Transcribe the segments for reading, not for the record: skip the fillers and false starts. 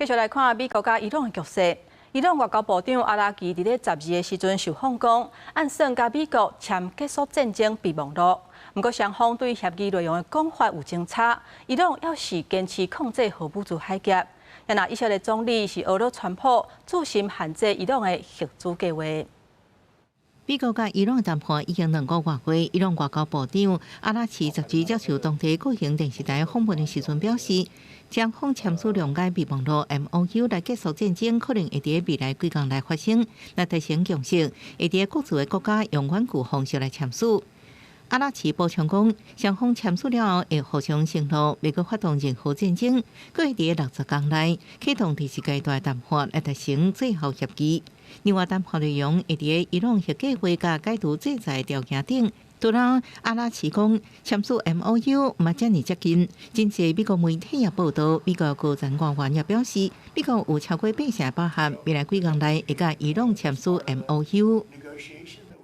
繼續來看美國佮伊朗的局勢。伊朗外交部長阿拉奇佇咧十二的時陣受訪講，按算佮美國簽結束戰爭備忘錄。毋過雙方對協議內容的講法有爭差，伊朗猶是堅持控制荷姆茲海峽。若以色列總理是呵咾川普，自心限制伊朗的核子計劃。美國佮伊朗談判已經2個外月，伊朗外交部長阿拉奇十二接受當地國營電視台訪問的時陣表示，雙方簽署諒解備忘錄 MOU 來結束戰爭，可能會佇未來幾工內發生。若達成共識，會佇各自的國家用遠距方式來簽署。阿拉奇補充講，雙方簽署了後會互相承諾，袂閣發動任何戰爭，閣會佇60工內啟動第四階段談判來達成最後協議。另外，談判內容會佇伊朗核計劃佮解除制裁條件頂。除了阿拉奇講簽署 MOU 嘛遮爾接近，真濟美國媒體也報道，美國高層官員也表示，美國有超過八成把握，未來幾工內會佮伊朗簽署 MOU。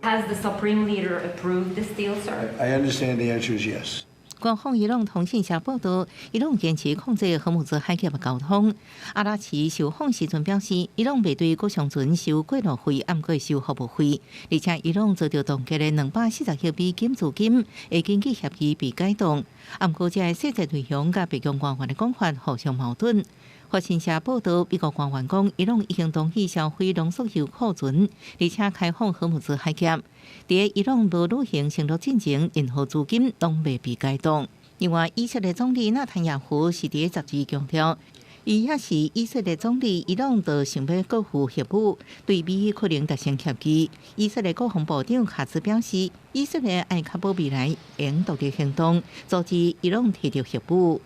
Has the Supreme Leader approved this deal, sir? I understand the answer is yes. 官方伊朗通訊社報道，伊朗堅持控制荷姆茲海峽的交通。阿拉奇受訪時陣表示，伊朗袂對國商船收過路費，毋過收服務費。而且伊朗遭到凍結的240億美金資金，會根據協議被解凍。毋過這个細節內容佮白宮官員的講法互相矛盾。法新社報道，美國官員講，伊朗已經同意銷毀濃縮鈾庫存，而且開放荷姆茲海峽。佇伊朗無履行承諾進前，任何資金攏袂被解凍。另外，以色列總理納坦雅胡是佇十二強調，伊也是以色列總理，伊朗就想欲閣附核武，對美伊可能達成協議。以色列國防部長卡茲表示，以色列愛確保未來會獨立行動，阻止伊朗提著核武。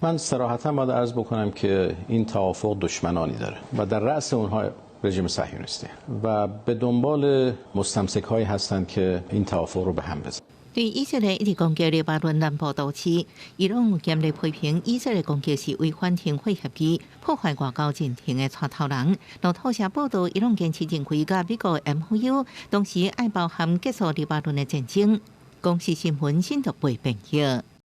من صراحتا باید عرض بکنم که این توافق دشمنانی داره و در رأس اونها رژیم صهیونیستی و به دنبال مستمسک هایی هستند که این توافق رو به هم بزنن. 對以色列一直攻擊黎巴嫩南部都市，伊朗嚴厲批評以色列攻擊是違反停火協議、破壞外交進程的帶頭人。路透社報道，伊朗堅持認為佮美國 MOU 同時愛包含結束黎巴嫩的戰爭。公視新聞新竹編譯。